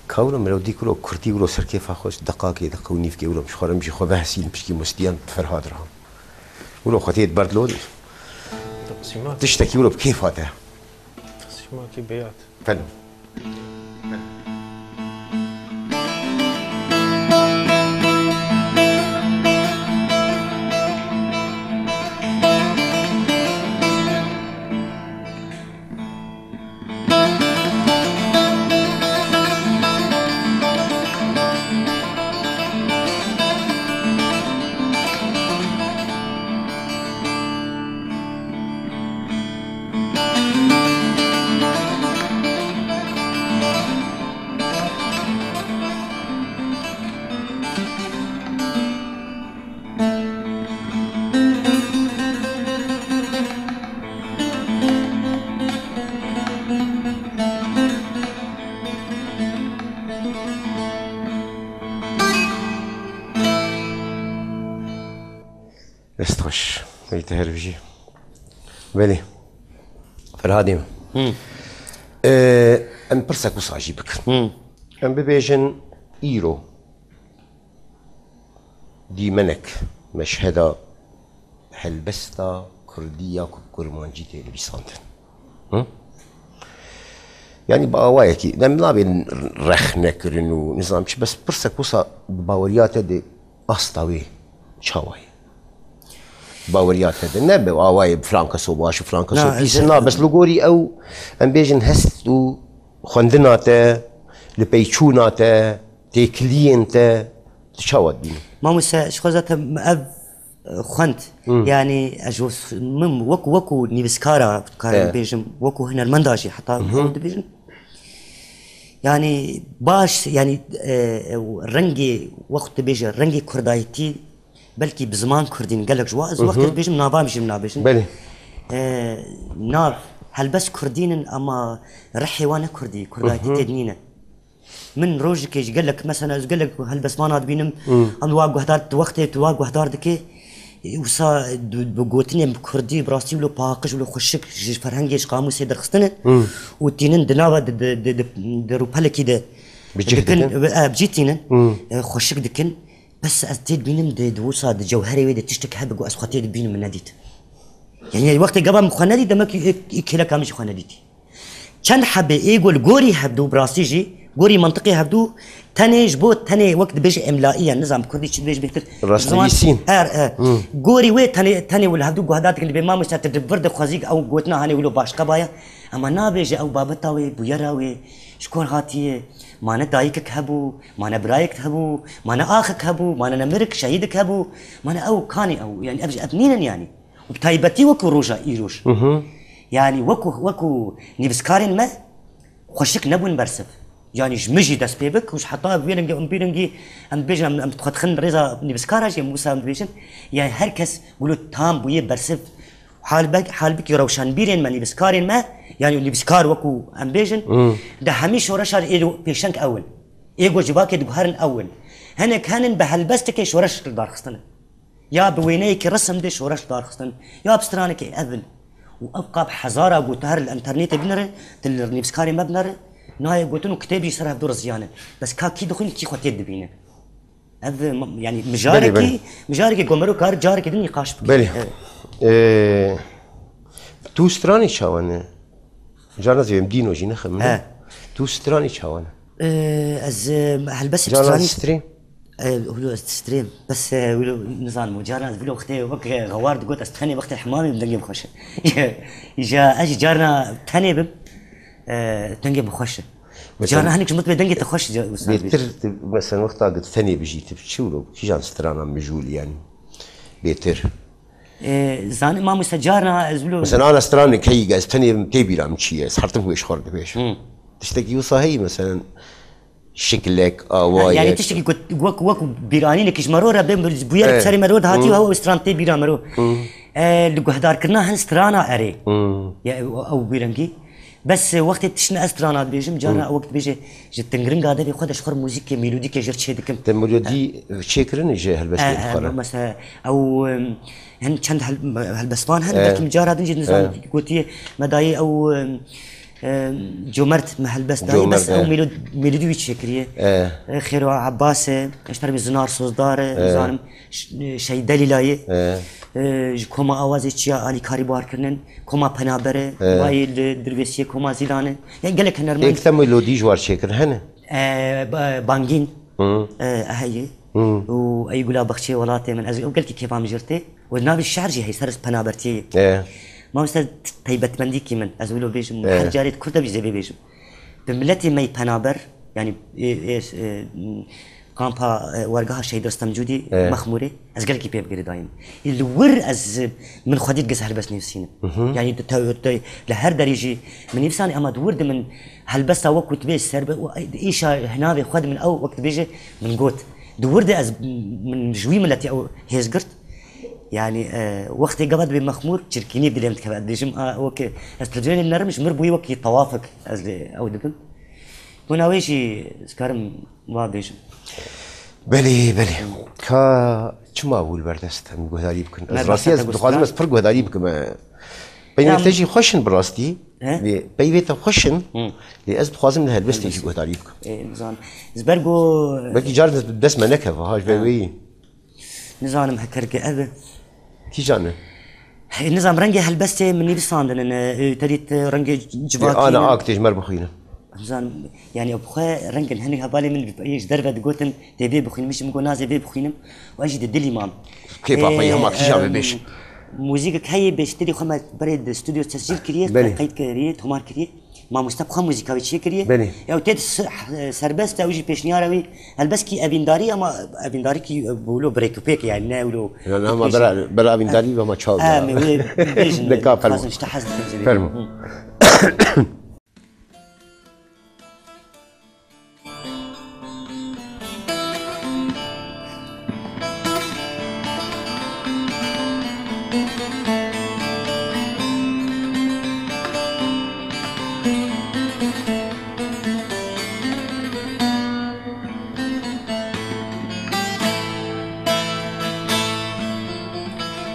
Ka wilo melodî, wilo kurdî, wilo serkêfa xwe, deqakê, deqe û nîvkê wilo ji xwe re em jî xwe vehesîn pişkî Mustiyan Ferhad re. Wilo xwe tê di ber dilorî. Teqsîmat. Tiştekî wilo bi kêfa te. Teqsîmatî beyat. Felo. Dest xweş. Ey te her bijî. Belê. Ferhadê min. Hı. Ee, em pirsek wisa jî bikin. Hı. Em bibêjin îro dîmenek meşheda helbesta kurdî ya ku bi kurmancî tê nivîsandin. Hı? Yanî bi awayekî, dem nabên rexne kirin û nizam çi, bes pirsek wisa bi baweriya te de asta wê çawa ye? Baweriya te de ne bi awayê filan keso baş û filan keso Na, pîs e, ez na, bes li gorî ew, em bêjin hest û xwendina te, li peyçûna te, têkiliyên te, tu çawa dibînî? Mamoste, ji xwe zaten ev, e, xwend, Hmm. yanî ez ji min wek, wekû nivîskara, karim He. bêjim, wekû hunermenda jî heta Mhm. ew dibêjin. Yanî baş, yanî, e, e, rengê, wek tu dibêje, rengê kurdayetî, belkî bi ziman kurdîn gelek ji wa, ez Mhm. wextê dibêjim, navan jî min nabêjin. Belê. E, nav, helbest kurdîn in, ama rihê wan ne kurdî, kurdayetî Mhm. tê de nîne. Min rojekê ji gelek, mesela ez gelek helbestmana dibînim, Hmm. em wa guhdar, di wextê tu wa guhdar dike, e, wisa du-, bi gotinên bi kurdî, bi rastî wilo paqij, wilo xweşik ji ferhengê, ji qamûsê derxistine Hmm. û tînin di nava di, di, di, di, di rûpelekî de Bi cih dikin, dikin? e, bi cih tînin, Hmm. e, xweşik dikin. Bes ez tê dibînim di, di wisa di cewherê wê de tiştek hebe ku ez xwe tê dibînim min nedît. Yani wextê gava min xwe nedît, demek ki ê, ê kêleka min jî xwe nedîtî. Çend hebê ê ku li gorî hevdû, bi rastî jî, gorî mantiqê hevdû, tenê ji bo tenê wek dibêje emlaî ye, nizam bi kurdî çi dibêje bêhtir. Rastnivîsîn. Her, her. Hmm. Gorî wê tenê, tenê wê li hevdû guhdar dikin, dibê mamoste tu di vir de xwezî ew gotina hanê wilo başqa baye. Ema nabêje ew babeta wê, bûyera wê, ji kor hatiye, mane dayikek hebû, mane birayek hebû, mane axek hebû, mane nemirik, şehîdek hebû, mane ew kanê ew, yani ev, ev nînin yani. Û bi taybetî wekû roja îroj. Mhm. Yanî wekû, wekû nivîskarên me xweşik nebûn bersiv. Yanî ji min jî dest pê bik û ji heta vê rengê em bî rengî em bêjin em, em dixwe dixin rêza nivîskara jî em wisa em dibêjin. Yanî her kes wilo tam bûye bersiv. Halbek-, halbikî rewşenbîrên me, nivîskarên me, yanî nivîskar wekû em bêjin, Hmm. di hemî şoreşa êro pêşeng ew in. Ê ku civakê diguherin ew in. Hinek henin bi helbestekê şoreş li dar xistin in. Ya bi wêneyekî resim de şoreş darxistin, ya bi stranekê ev in. Û ev qab hezara got, tu her li internetê binere, tu li nivîskarê me binere, nayê gotin û kitêb jî ser hevdû riziyanin. Bes ka kî dixwîn, kî xwe tê dibîne. Ev, m-, yani Belê, mijarekî, belê. mijarekî gomero kar carekî din nîqaş bike. Belê. Evet. Ee, tu stranê çawa ne? Carna zî em dîno jî nexemine. He. Tu stranê çawa ne? Ee, ez, e, helbesek Carna stranî strê? E, wilo ez distrêm. Bes, e, wilo nizanim. Carna ez wilo wextê wek, e, xewar digot, ez tenê wextê hemamê bi dengê min xweş e. Îja ez jî carna tenê bim, e, dengê min xweş e. Mesela Carna hinek ji min dibê dengê te xweş e, ca-, Wisa Bêtir, tu, mesela wexta tu tenê bijî, tu çi wilo, kîjan strana mijûl yani? Bêtir. E, zanî mamoste carna ez wilo Mesela ana stranek heyî ez tenê bim tê bîra min çi ye? Ez hertim wê ji xwe re dibêjim. Hmm. Tiştekî wisa heyî mesela. Şiklek, awayek. Yani tiştekî ku wek, wek bîranînekî ji mero re bê, bûyerek Evet. serê mero dihatî û Hmm. hewa stran tê bîra mero. Hmm. E, li guhdarkirina hin strana erê. Hmm. Ya, ew, ew bîrengî. Bes, e, wextê tiştine ez strana dibêjim, cara Hmm. wek dibêje, ji tingringa devê xwe de ji xwe muzîkê, melodîkê jir çê dikim. Te melodî çêkirin ji helbestê He, he, xwe re? Mesela, ew, em, hin çend hel-, helbestvan hene, He. belkî min cara din jî nizam He. gotiye, me dayê ew, em, em, Comert me helbest dayê, Comert, bes ew he. melo-, melodî wî çêkiriye. He. E, Xêro Abbas e, ji termê Zinar Sozdar e, He. nizanim, Ş-, Şehîd Delîlayê, He. e, ji koma awazê çiya alîkarî bar kirinin, koma Penaber e, He. bayê li Dirvêsiyê koma Zîlan e. Yani gelek hunermend. Êk te melodî ji war çêkir hene? E, ba-, Bangîn, Hı. e, heye. Hı. Û Ey Gula Baxçê Welatê Min. Ez ew gelkî kêfa min jir tê. Û navê şer jî heye, ser Penabertiyê ye. E. Mamoste, t-, taybetmendîkî min, ez wilo bêjim, E. her carê di Kurd de bî zêbê bêjim. Bi miletê me yê Penaber, yani, e, e, e, kampa, e, wergeha Şehîd Rustem Cûdî, E. Mexmûrê, ez gelekî pê girêdayî me. Ê li wir ez, e, min xwedî digez helbest nivîsînim. Hı hı. Yani, te, te, li her derê jî min nivîsanî, ama di wir de min helbesta wek ku tu bê ser be, û, e, îşa hinavê xwe de min ew wek dibêje, min got. Di wir de ez, min ji wî miletê ew hêz girt. Yani, e, wextê gava dibê mexmûr, çirkînî dilê min dikeve. Dibêjim, a, weke ez televizyonê dinerim, ji mir bûyî wekî tewafik ez lê ew dibim. Bona wê jî ez karim wa bêjim. Belê, belê. Ka çima wî li ber dest em guhdarî bikin? Ez Me rastî behsa ez te dixwazim gosta. ez pir guhdarî bikim. Peynî Em te jî xweş in bi rastî. He? Lê peyvê te xweş in. Hı. Lê ez dixwazim li helbestê jî Helbestê. guhdarî bikim. Ê, nizan. Ji ber ku Belkî car dest me nekeve, ha, ji ber Ha. wê yî. Nizanim heker ke ev e. Kîjan e? Hey, nizam rengê helbestê min nivîsandin, e, e, terît, e, rengê Ê, civakî ana ne? ak tê ji me re bixwîne. Nizanim, yani, ew bi xwe rengin hinek hevalê min bi, ji derve digotin, tê vê bixwînim, min jî min got, "Na, ez ê vê bixwînim." Û ez jî di dilî mam. Kêfa xwe, Ê, hema kîjan em, bibêj. Muzîkek heye, bêjtirî xwe me berê di stûdyo tescîl kiriye, Belê. qeyd kiriye, tomar kiriye. Mamoste bi xwe muzîka wî çêkiriye. Belê. Ew tê s-, serbest e, ew jî pêşniyara wî. Helbestkî evîndarî, ama evîndarîkî, e, wilo birêkûpêk e, yani ne wilo Ya, ne, ama pêş- bera, bera evîndarî ve ama çaw Em, da. wê bêjin, Dika, fermo. dixwazin işte hez dikim zêde. Fermo. Hı.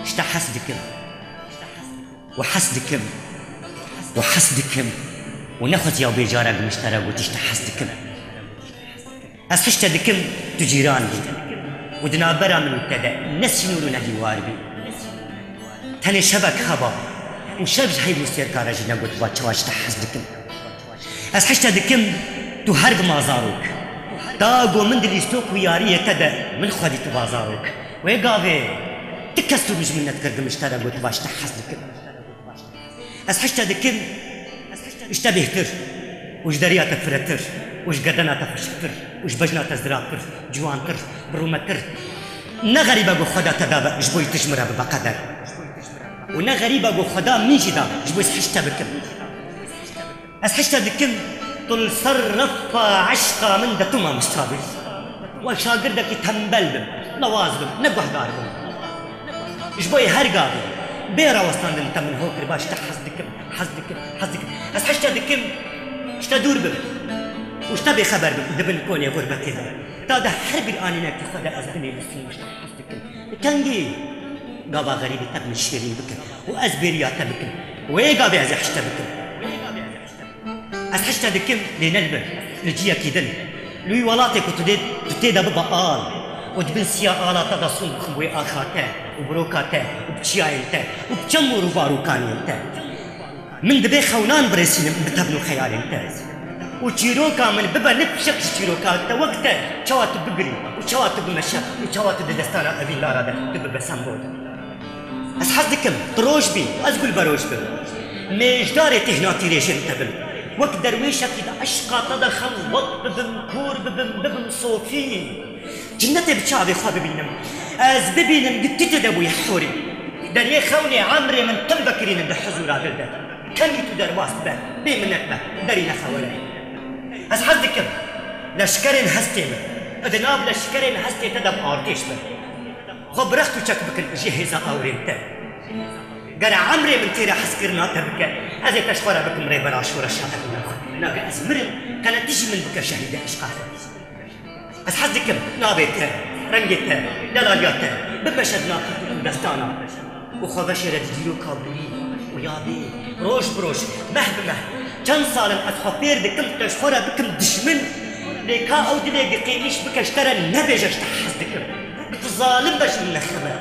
İşte hes dikim. Û hes dikim. Û hes dikim. Û nexweziya bêcara gimîştera gotî, işte hes dikim. Ez hişte dikim, tu cîran bî. Û di navbera min û te de ne sînor û ne dîwar bî. Tenê şevek heba. Û şev ji heyv û sêrkara jî negotiba çawa, işte hes dikim. Ez hişte dikim, tu her bima zarok. Ta go min di lîstok û yariyê te de min xwedî tu ba zarok. Wê gavê ti kes tu min ji min nedikir, gimîştera gotiba, işte hes dikim. Ez hişte dikim, ji te bêhtir û ji deriya te firetir û ji gerdena te xweşiktir û ji bejna te ziratir, ciwantir, birûmetir. Ne xerîbe ku Xweda te dabe ji bo yî tu ji min re bibe qeder. Û ne xerîbe ku Xweda min jî da ji bo ez hişte bikim. Ez hişte dikim, tu li ser refa eşqa min de tu mamosta bî. Wek şagirdekî tembel bim, lewaz bim, ne guhdar bim. Ji bo yê her gavê bê rawestandin te min ho kiriba, ji te hez dikim, hez dikim, hez dikim. Ez hişte dikim, ji te dûr bim û ji te bêxeber bim di bin konê xurbetê de. Ta di her bir anînekî xwe de ez binivîsim û ji te hez dikim. Bi kengî gava xerîbî te min şêrîn bikin û ez bêriya te bikim. Wê gavê ez ê hişte bikim. Ez hişte dikim, lê ne li vir, li ciyekî din. Li wî welatê ku tu dê, tu tê de bibe al û di bin siya ala te de sûn bixim wê axa te û biroka te û bi çiyayên te û bi çem û rûbarokaniyên te. Min divê xewnan birêsînim bi tevn û xeyalên te. Û çîroka min bibe li fişek ji çîroka te, wek te, çawa tu bigirî û çawa tu bimeşe û çawa tu di destana evîndara de tu bibe sembol. Ez hez dikim, tu roj bî, ez gul beroj bim. Mêjdarê têhna tîrêjên te bim. Wek derwêşekî di eşqa te de xelwet bibim, kor bibim, bibim sofî. Cinnetê bi çavê xwe bibînim. Ez bibînim, tu tê de bûyî hûrî. Deriyê xewnê emrê min tim vekirînin di huzûra dil de. Kengî tu derbas dibe, bê minet be, derî nexewere. Ez hez dikim, leşkerên hestê min, di nav leşkerên hestê te de bi artêş bin. Xwe bi rext û çek bikin ji hêza awirên te. Gere emrê min têre hezkirina te bike, ez ê te ji xwe re bikim rêbera şoreşa evîna xwe. Nake ez mirim, qene tu jî min bike şehîdê eşqa te. Ez hez dikim navê te, rengê te, delaliya te bimeşe di nav xetûn û destana û xwe veşêre di dîroka borî û yadê, roj bi roj, meh bi meh. Çend sal in ez xwe fêr dikim te ji xwe re bikim dijmin, lê ka ew dilê giqînîş bike ji te re nebêje ji te hez dikim. Tu zalim be ji min nexeme.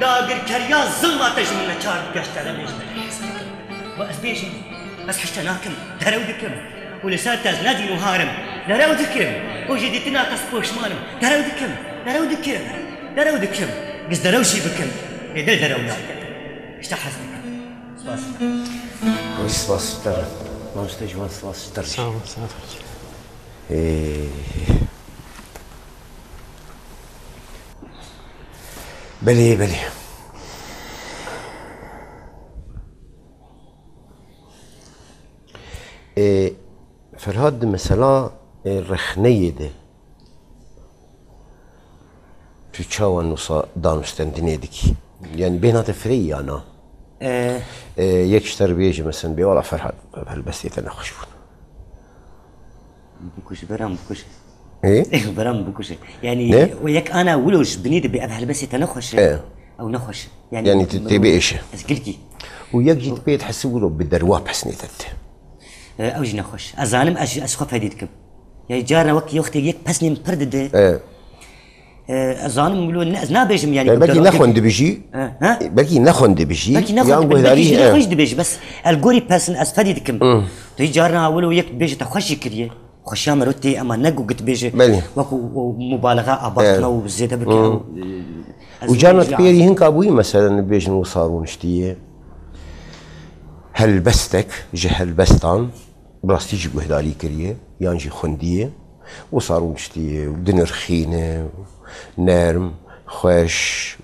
Dagirkeriya zilma te ji min neçar bike ji te re bêje. Û ez bêjim, ez hişte nakim, derew dikim. Û li ser te ez ne dîn û har im, derew dikim. Û ji dîtina te ez poşman im, derew dikim, derew dikim, derew dikim. Giz derew jî bikim, lê dil derew nake. Ji te hez dikim. Spas. Wî spas ji te re. Mamoste Ciwan, spas ji te re. Sağ ol, sağ ol. Ê, belê, belê. Ê, Ferhat, di mesela, ê, rexneyê de tu çawa nusa danûstendinê dikî? Yani bêhna te fireyî ya na? Ê, Ê, yek ji te re bêje, mesela, bê wala Ferhat, ev helbestê te nexweş bûn. Bikuje, bera min bikuje. Ê? Bera min bikuje. Yani, Ne? o yek ana wilo ji binî dibe ev helbestê te nexweş e. Ê. Ew nexweş e. Yani, Yani, tu tê biêşe. Ez gilkî. Û yek jî dibê dihesib wilo bi derwa pesnê te dide. Ê, ew jî nexweş. Ez zanim, ez, ez xwe fedî dikim. Yani, carna wek wextê yek pesnê min pir dide. Ê. Ê, ez zanim wilo ne, ez nabêjim yani. Yani belkî nexwendibî jî. He, he? Belkî nexwendibî jî. Belkî nexwendibî, yan guhdarî, belkî jî he. Nexweş dibêjî, bes el gorî pesin ez fedî dikim. Hmm. Tu hîç carna wilo yek dibêje te xweş jî kiriye. Xweşiya mero tê, ema ne ku git bêje. Belê. Wekî o mubalexa, abartma, he, û zêde bike. Hmm. Ew, e, ez Û carna dibêjim tu pêrî hinka bûyî, mesela, nibêjin wisa rûniştiye. Helbestek ji helbestan. Bi rastî jî guhdarî kiriye, yan jî xwendî ye, wisa rûniştiye û dinirxîne, nerm, xweş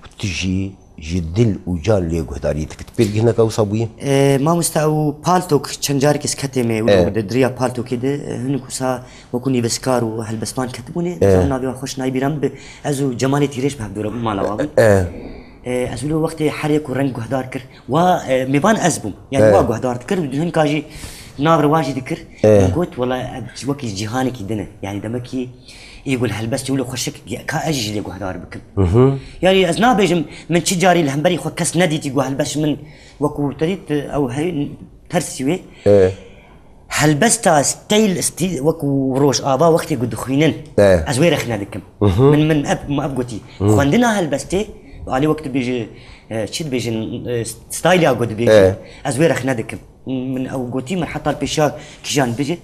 û tu jî ji dil û can lê guhdarî dikit. Pêdivî hineka wisa bûye? E, mamoste, ew paltok çend carekê ez ketê me, wilo, e, di diriya paltokê de, e, hinek wisa wekû nivîskar û helbestvan ketibûne, e, ez ew navê wan xweş nayê bîra min bi, ez û Cemalê Tîrêj bi hevdû re bû mala wa bû. E. E, ez wilo wextê herê ku reng guhdar kir, Wa, e, mêvan ez bûm. Yani, e, wa guhdar dikir û hinka jî nav re wa jî dikir. E. Min got, wela, ev wekî cîhanekî din e. Yani, demekî ê gul helbestê wilo xweşik, ka ez jî lê guhdar bikim. Mhm. Yani, ez nabêjim, min çi carî li hemberî xwe kes nedîtî ku helbest min wekû te dît, ew hey, tersî wê. E. Helbesta steyl, stî-, wekû Rojava wextê ku dixwînin, e, ez wê rexne dikim. Mhm. Min, min ev, min ev gotî. Mhm. Xwendina helbestê, alî wek dibêje, e, çi dibêjin, e, styleya ku dibêje, e, ez wê rexne dikim. Min ew gotî, min heta li pêşiya kîjan dibêje.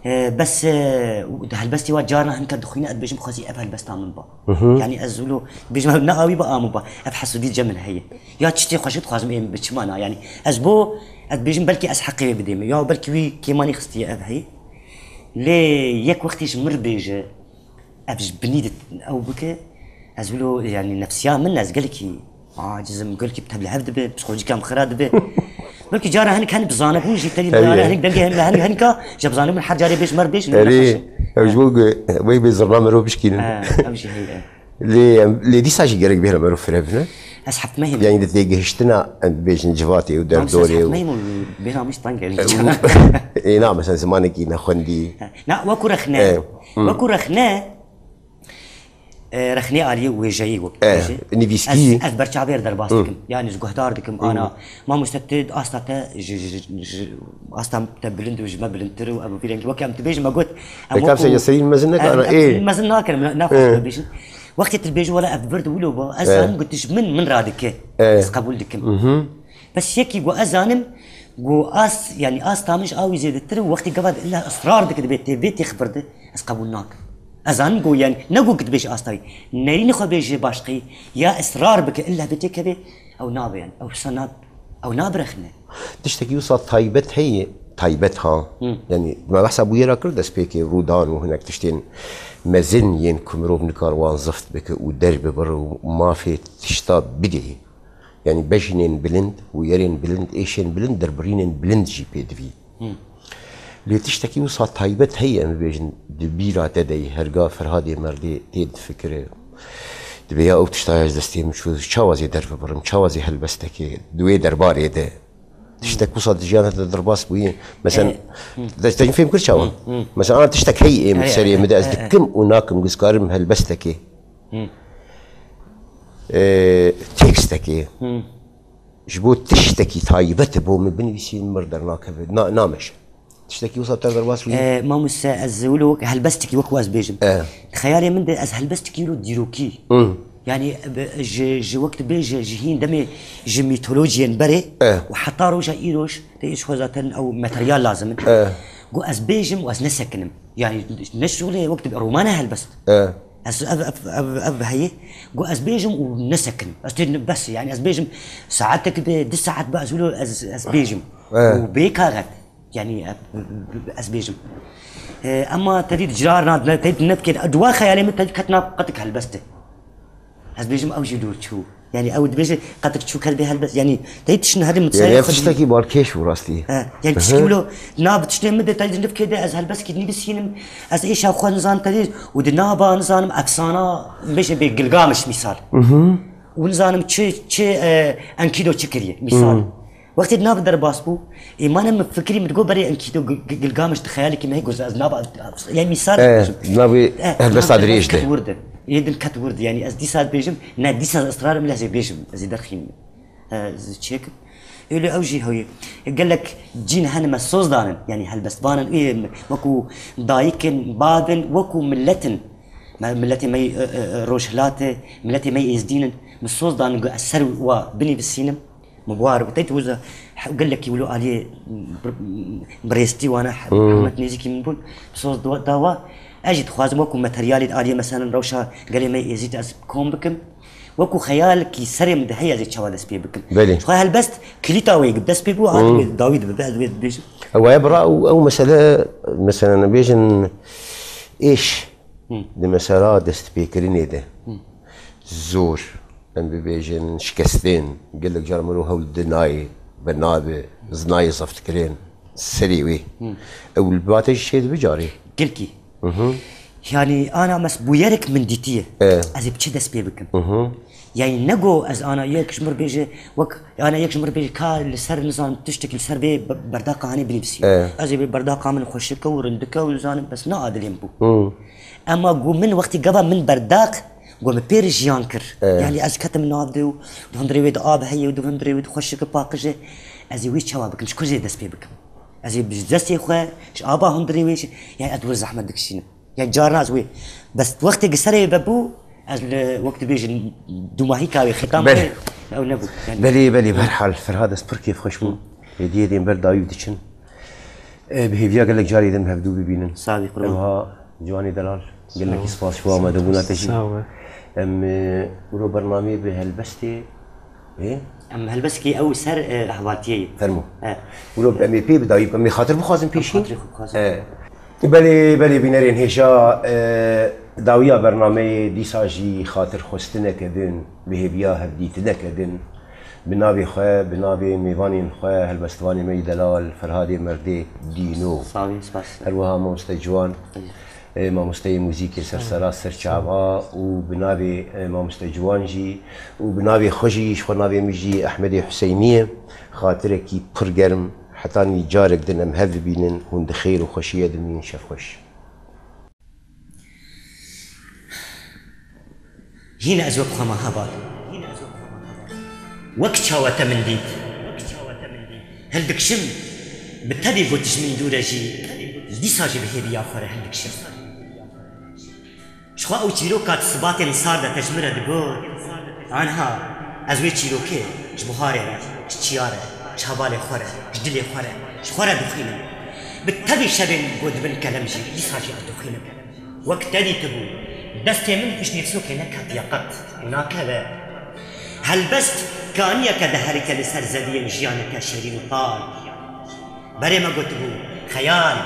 E, bes, e, di helbestê wa carna hinka dixwîne, ez dibêjim, xwezî ev helbesta min ba. Mhm. Yani ez wilo dibêjim, ev ne awî ba, a min ba. Ev hesûdî cem min heye. Ya tiştê xweşik dixwazim ê min biçima na. Yani ez bo, ez dibêjim belkî ez heqê wê bidêm. Ya belkî wî kêmanî xistiye ev heyî. Lê yek wextê ji min re bêje, ev ji binî de ew bike, ez wilo, yani nefsiya min, ez gelekî aciz im, gelekî bi tev li hev dibe, psîkolojîka min xira dibe. Belkî cara hinek hen bi zanebûn jî tevî, tabii, cara ya. Hinek dengê hen, hen, henka, ji bi zanebûn her carê bêj mer bêj, Erê, nexweş e. Ew ji bo ku wê bê zirna mero bişkînin. Ha, ew jî heye. Lê em, lê dîsa jî gerek bêhna mero firevine. Ez heft mehê me. Yani di têgihiştina, em bêjin civatê û derdorê û. Heft mehê me bêhna min ji teng e. Ê, na, mesela zimanekî nexwendî. Na, wekû rexne. E, hı. Wekû rexne, e, rexnê aliyê wêjeyî wek, e, dibêje. Nivîskî. Ez, ez berçavê re derbas, hı, dikim. Yani ji guhdar dikim, hı, ana, mamoste tu asta te ji, ji, ji, ji asta te bilind û ji me bilindtir û ev vî rengî. Weke em dibêjin me got, em pêka wekû, serî mezin neke, em, ana, em ê. Mezin nakin, em ne-, naxwazin, ê, me bêjin. Wextê tu dibêjî, wela ev vir di wilo ba, ez, e, zanim ku tu ji min, min radike. E. Ez qebûl dikim. Mhm. Bes yekî ku ez zanim ku as, yani asta min ji awî zêdetir û wextê gava illa israr dike dibê tê, vê tê xifirde, ez qebûl nakim. Ez zanim ku, yani ne ku dibêje asta wî, nerînê xwe bêje başqeyî, ya israr bike illa vê têkeve, ew nabe yani, ew wisa nab-, ew nabirexne. Tiştekî wisa taybet heye, taybet ha. Hı. Yani me behsa bûyera kir destpêkê, rûdan û hinek tiştên mezin yên ku mirov nikar wan zift bike û derbibirin û mafê tişta bidê. Yani bejnên bilind, wêyerên bilind, êşên bilind, derbirînên bilind jî pêdivî. Hı. Lê tiştekî wisa taybet heye, em bibêjin, di bîra te de yî, herga Ferhadê merdê tê difikire. Divê ya ew tişta ya ji destê min çû, çawa zê derbibirim, çawa zê helbestekê di wê derbarê de. Tiştek wisa di jiyana te derbas bûye. Mesela, e, te, te fêm kir çawa? Mesela, ana tiştek heyî ê min serê min de ez dikim û nakim, ez karim helbestekê. E, tekstekê. Ji bo tiştekî taybet bo min binivîsî, min dernakeve. Na, nameşe. Tiştekî wisa te derbas bûye? E, mamoste, ez wilo wek helbestekî wek ez bêjim. E. Di xeyalê min de ez helbestekî wilo dîrokî. Hı. Yani, e, ji, ji wek dibêje, ji hîn demê ji mîtolojiyên berê, e, û heta roja îroj, te ji xwe zaten ew materyal lazim in. E. Got ez bêjim û ez nesekinim. Yani ne şûlê wek dibe romana helbest. E. Ez ev, ev, ev, ev heye. Got ez bêjim û nesekinim. Ez tê bes, yani ez bêjim saetek be, du saet be, ez wilo ez, ez bêjim. E. Û bê kaxet. Yani, e, ez bêjim. E, ema tevî di cirar na, tevî di nedikê, di wa xeyalê min tevî ket nav qetik helbest e. Ez bêjim ew jî dûr çû. Yani, ew dibêje qetik çû ket bê helbest. Yani, tevî tiştin herî. Yani, ev tiştekî balkêş bû rastî. He, yani, tişkî wilo, na bi tiştê min de tevî di nivkê de ez helbestkî nivîsînim. Ez êşa xwe nizanim tevî û di naba nizanim efsana bêje bê Gilgamiş mîsal. Û nizanim çi, çi, e, Enkido çi kiriye mîsal. Wextê di nav derbas bû, ê mane min fikirî min digot berê Enkido Gil-, Gil-, Gilgamiş di xeyalekî me hê got ez nava, yani mîsal. E, navê, e, helbesta nav dirêj de. Ket wir de. Ê din ket wir de. Yani ez dîsa dibêjim, ne dîsa ez israr im lê ez ê bêjim, ez ê derxînim. E, ez çêkim. Öyle ew jî hewî. Gelek cîn hene me soz danin, yani helbestvanin, ê me, wekû dayikin, bavin, wekû milletin. Me, milletê me, e, e, e, rojhilatê, milletê me êzdînin. Min soz danin, got ez ser wa binivîsînim. Min bi war, te wisa gelekî wilo aliyê bi, bi rêstî wana hikûmet nêzîkî min bûn. Soz da, da wa. Ez jî dixwazim wekû materyalê di aliyê, meselen, rewşa gelê me êzî de ez kom bikim. Wekû xeyalekî serê min de heye ez ê çawa dest pê bikim. Belê. Ji xwe helbest kilîta wê dest pê bû, hat wê dawî dibe, ez wê dibêjim. Ew e bira û ew mesele, meselen, bêjin êş. Di mesela destpêkirinê de zor, em bibêjin şikestên, gelek caran mirov hewl dide nayê, ve nabe, z-, nayê zeft kirin serê wê. Ew li ba te jî çêdibe carê? Gelkî. Yani ana mes bûyerek min dîtiye. E. Ez ê bi çi dest pê bikim? Yani ne go ez ana yek ji mir bêje, wek ana yek ji mir bêje ka li ser, nizanim, tiştekî li ser vê be-, berdaqa hanê binivîsî. E. Ez ê vê berdaqa min xweşike û rindike û nizanim bes ne adilên bû. Ema got min wextî gava min berdaq, got min pê re jiyan kir. E. Yani ez ketim nav de û di hundirê wê de av heye û di hundirê wê de xweşik e, paqij e. Ez ê wê çawa bikim? Ji ku jê dest pê bikim? Ez ê ji destê xwe, ji ava hundirê wê, ji, yani ez wir zehmet dikişînim. Yani carna ez wê. Bes wextê ki serê vebû, ez li wek dibêjin dûmahîka wê xîtan. Belê. Bû, ew nebû. Yani. Belê, belê, bi her hal, Ferhad, ez pir kêfxweş bûm. Hêdiyê dê em ber dawî diçin. E, bi hêviya gelek carê din hevdû bibînin. Sağ ol, kurban. Ew ha, Ciwanê Delal, gelekî spas ji bo amadebûna te jî. Sağ ol. Em, e, wilo bernameyê bi helbestê, ê? Em helbestkî ew ser, e, ehvaltiyê ye. Fermo. E. Wilo em ê pê bi dawî bikin, em ê xatir bixwazin pêşî? Xatirê xwe bixwazin. E. Belê, belê, bînerên hêja, e, dawiya bernameyê dîsa jî xatirxwestineke din, bi hêviya hevdîtineke din. Bi navê xwe, bi navê mêvanên xwe, helbestvanê me yî delal, Ferhadê Merdê Dîno. Sağ olun, spas. Her wiha mamoste Ciwan, e, mamosteyê muzîkê sersera ser çava û bi navê, e, mamoste Ciwan jî û bi navê xwe jî, ji xwe navê min jî Ehmedê Huseyinî ye. Xatirekî pir germ, hetanî carek din em hev bibînin, hûn di xêr û xweşiyê de bimînin, şev xweş. Hîn ez wek xwe me heval. Wek çawa te min dît. Hildikşim, bi tevî got ji min dûr e jî, dîsa jî bi hêviya xwe re hildikşim. Ji xwe ew çîroka di sibatên sar de te ji min re digot, anha ez wê çîrokê ji buharê re, ji çiya re, ji hevalê xwe re, ji dilê xwe re, ji xwe re dixwînim. Bi tevî şevên ku dibin kelem jî, dîsa jî ez dixwînim. Wek te dîtibû, destê min piştî sokê neketiye qet û nakeve. Helbest kaniyeke diherike li ser zeviyên jiyaneke şêrîn û tal. Berê me gotibû, xeyal,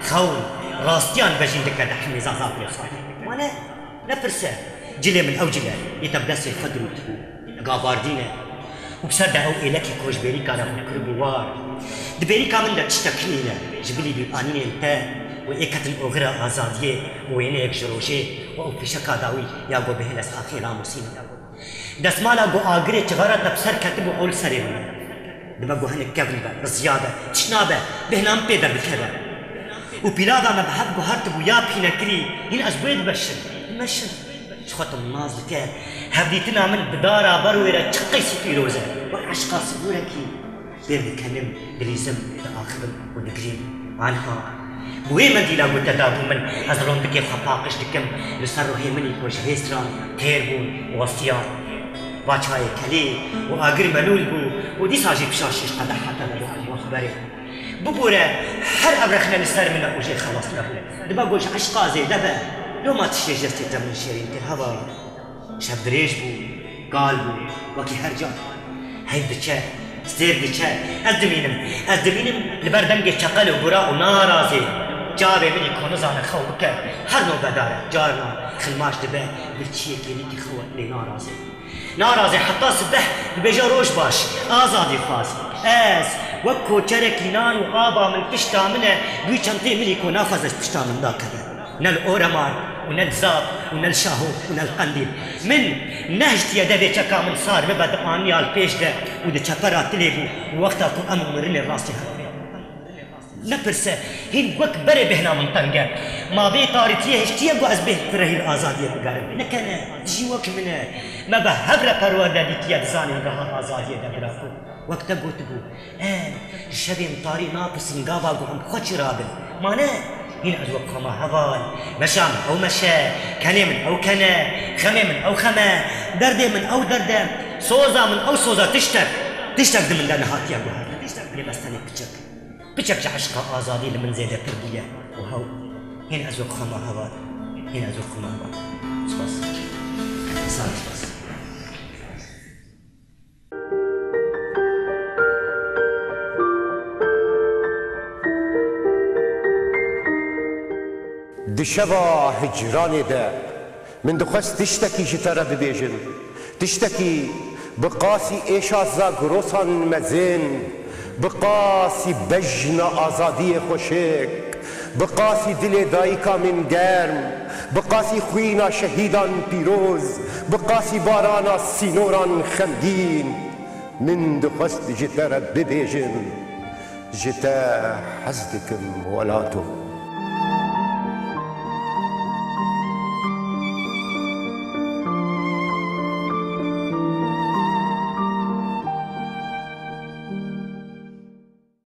xewn, rastiyan vejîn dike di hemî zazakê xwe. Wane, nepirse, cilê min ew cil e, yê te bi destê xwe dirûtibû. Gavardîn e. Û bi ser de ew êlekî ku ji bêrîka re xwe kiribû war. Di bêrîka min de tiştek hîn e, ji bilî bîranînên te. Û ê ketin oxira azadiyê û wêneyek ji rojê û ew fîşeka dawî ya ku bihêle saxê ramosîn. Desmala ku agirê çixara te bi ser ketibû ew li serê min e. Dibe ku hinek kevn be, rizya be, tişt nabe, bêhna min pê derdikeve. Û pîlava me bi hev guhartibû ya pînekirî, hîn ez wê dibeşim. Meşim. Ji xwe tu min nas dike. Hevdîtina min bi dara ber wê re çi qeysî pîroz e. Wek eşqa sibûrekî. Pêr dikenim, dilîzim, diaxivim û digirîm. Anha, bi wê mendîla ku te dabû min, ez rondikê xwe paqij dikim li ser ruhê min î ku ji hêsran têr bûn û westiyan. Va çayê kelî û agir melûl bû û dîsa jî pişa şîş qedeha te vebû elwa xeberê. Bibûre, her ev rexne li ser min e û jê xelas nebû. Dibe ku ji eşqa zêde be, loma tu şêj destê te min şêrîn kir, heval. Şev dirêj bû, kal bû, wekî her car. Heyv diçe, sêr diçe. Ez dimînim, ez dimînim li ber dengê çeqel û gura û narazê. Çavê min î ku nizane xew bike, her nobedar e. Carna xilmaş dibe, birçiyê kêlîkî xew e lê narazê. Narazê heta sibeh dibêje roj baş, azadîxwaz. Ez, wek koçerekî nan û aba min pişta min e, dû çentê min î ku naxwaze ji pişta min dakeve. Ne li Oremar û ne li Zap û ne li Şaho û ne li Qendîl. Min nehiştiye devê çeka min sar bibe di aniya li pêş de û di çepera tilê bû û wexta ku em û mirinê rastî hev bê. Nepirse, hîn wek berê bêhna min teng e. Ma vê tarîtiyê hiştiye ku ez bê firehî li azadiyê bigerim. Nekene, dijî wek min e. Me bi hev re perwerde dîtiye di zanîngeha azadiyê de bira ku. Wek te gotibû, Em ji şevên tarî napirsin gava ku em xwe çi rabin. Ma ne? Hîn ez wek xwe ma heval. Meşa min ew meşe, kenê min ew kene, xemê min ew xem e, derdê min ew derd e, soza min ew soz e, tiştek, tiştek di min de nehatiye guhertin. Lê bes tenê piçek, piçek ji eşqa azadî li min zêdetir bûye û hew. Hîn ez wek xwe ma heval. Hîn ez wek xwe ma heval. Spas. Sar spas. Di şeva hicranê de min dixwest tiştekî ji te re bibêjim. Tiştekî bi qasî êşa zagrosan mezin, bi qasî bejna azadiyê xweşik, bi qasî dilê dayika min germ, bi qasî xwîna şehîdan pîroz, bi qasî barana sînoran xemgîn. Min dixwest ji te re bibêjim, ji te hez dikim welato.